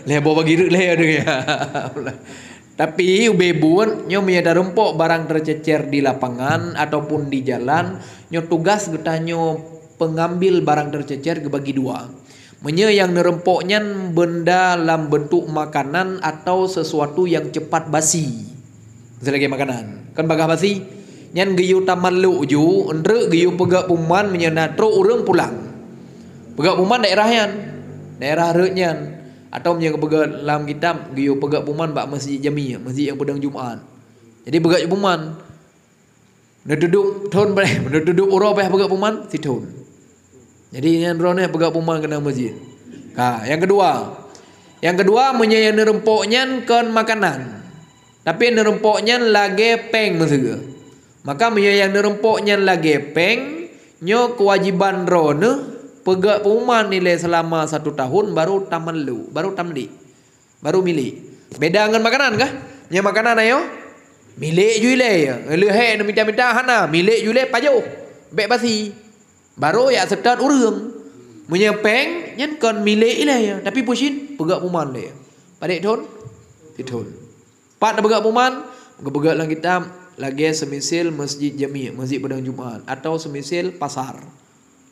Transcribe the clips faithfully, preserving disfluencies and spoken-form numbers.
Lhèe boh bagi reuet lhèe deh. Tapi ubé buet nyoe meunyoe tareumpok barang teucecer di lapangan ataupun di jalan, nyoe tugas geutanyoe pengambil barang teucecer geubagi dua. Meunyoe nyang neureumpok nyan benda lam beuntuk makanan atau sesuatu nyang cepat basi. Miseulagi makanan, kan bagah basi, nyan geuyue tamalok ju, eunteuk geuyue peugöt pengumuman meunyoe na trok ureuëng pulang. Peugöt pengumuman daerah nyan, daerah rot nyan. Atau meunyoe geupeugöt lam kitab, geuyue peugöt pengumuman bak meuseujid jami, meuseujid nyang peudong Jumat. Jadi peugöt pengumuman, neutudôk thon, neutudôk uroe bah peugöt pengumuman, sithon. Jadi nyan droeneuh peugöt pengumuman keunan meuseujid. Ka, nyang keudua. Nyang keudua, meunyoe nyang neureumpok nyan kon makanan, tapi neureumpok nyan lagèe péng miseue. Maka meunyoe nyang neureumpok nyan lagèe péng, nyoe keuwajiban droeneuh peugöt pengumuman ilèe seulama satu tahun baru tamalok, baru tamlik, baru milék. Beda ngon makanan kah? Nyang makanan ayo milék ju ilèe, leuhèe neumita-mita hana, milék ju ilèe pajoh, bèk basi. Baru jak seutôt ureuëng. Meunyoe péng, nyan kon milék ilèe, tapi pusin peugöt pengumuman lé. Padum thon? Sithon. Pat neupeugöt pengumuman, geupeugöt lam kitab lagèe seumisil meuseujid jami, meuseujid peudong Jumat, atau seumisil pasar.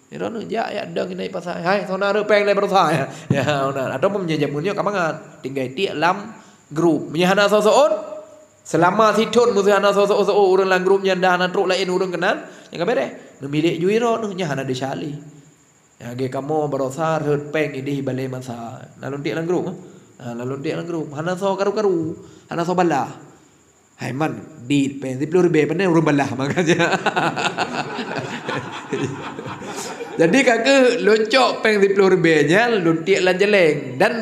Nyan droeneuh jak, jak dong inan pasar. Hai, soe na rot péng lé baroesa, ya. Ya, beuna. Atau meunyoe jameun nyoe ka mangat, tinggai tiek lam grup. Meunyoe hana soe-soe, seulama sithon meuseu hana soe-soe ureuëng lam grup nyan dan hana trok laén ureuëng keunan, nyan ka bèrèh. Neumilék ju droeneuh, nyan hana desya lé. Nyang lagèe kamoe baroesa rhot péng idéh balèe masa. Na lôn tiek lam grup, eh? Ha, na lôn tiek lam grup. Hana soe karu-karu. Hana soe balah. Hai man, di péng siploh ribèe, pane ureuëng balah makajih. Jadi ka keuh lôn cok péng siploh ribèe nyan lôn tiek lam jaleng. Dan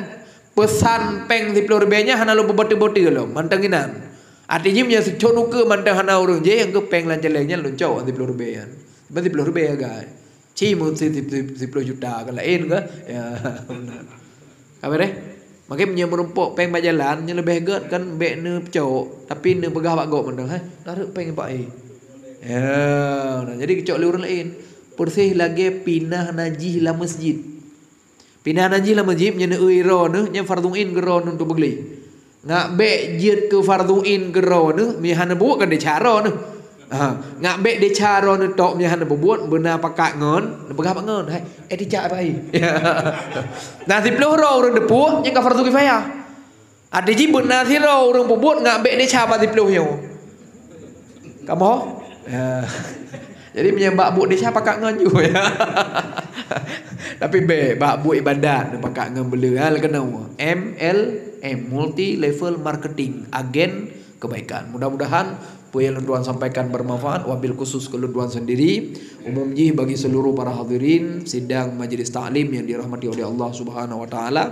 peusan péng siploh ribèe nyan hana lôn peubote-bote lom, mantong inan. Arti jih meunyoe sithon ukeue mantong hana ureuëng jih, nyang keuh péng lam jaleng nyan lôn cok siploh ribèe nyan. Ban siploh ribèe agak. Ci meusti siploh juta kan laén ke? Ya, beuna. Ka bèrèh? Makajih meunyoe meurumpok péng bak jalan, nyan leubeh gèt kan bèk neupeucok, tapi neupeugah bak gob mantong, "Hai, na rot péng bak, eh." Ya, nah, jadi geucok lé ureuëng laén. Peureuseh lagèe pinah najih lam meuseujid. Pinah najih lam meuseujid, meunyoe neueu droe neuh, nyan fardhu ain keu droe neuh untuk beugleh. Ngak bèk jeuet keu fardhu ain keu droe neuh, meunyoe hana peubuet kan desya droe neuh. Ha, ngak bèk desya droe neuh tok meunyoe hana peubuet, beuna pakat ngon, neupeugah bak ngon, "Hai, eh, tijak bak ai." Nah, siploh droe ureuëng teupeue, nyan ka fardhu kifayah. Arti jih beuna sidroe ureuëng peubuet ngak bèk desya bak siploh nyoe. Kamoe? Ya. Jadi meunyoe bak buet desya pakat ngon ju, ya. Tapi bèk, bak buet ibadat neupakat ngon beu le, ha, lagèe nyoe. M L M, multi level marketing, agen kebaikan. Mudah-mudahan peue nyang lôn tuan sampaikan bermanfaat, wabil khusus keu lôn tuan sendiri, umum jih bagi seluruh para hadirin sidang majlis taklim yang dirahmati oleh Allah Subhanahu wa Taala.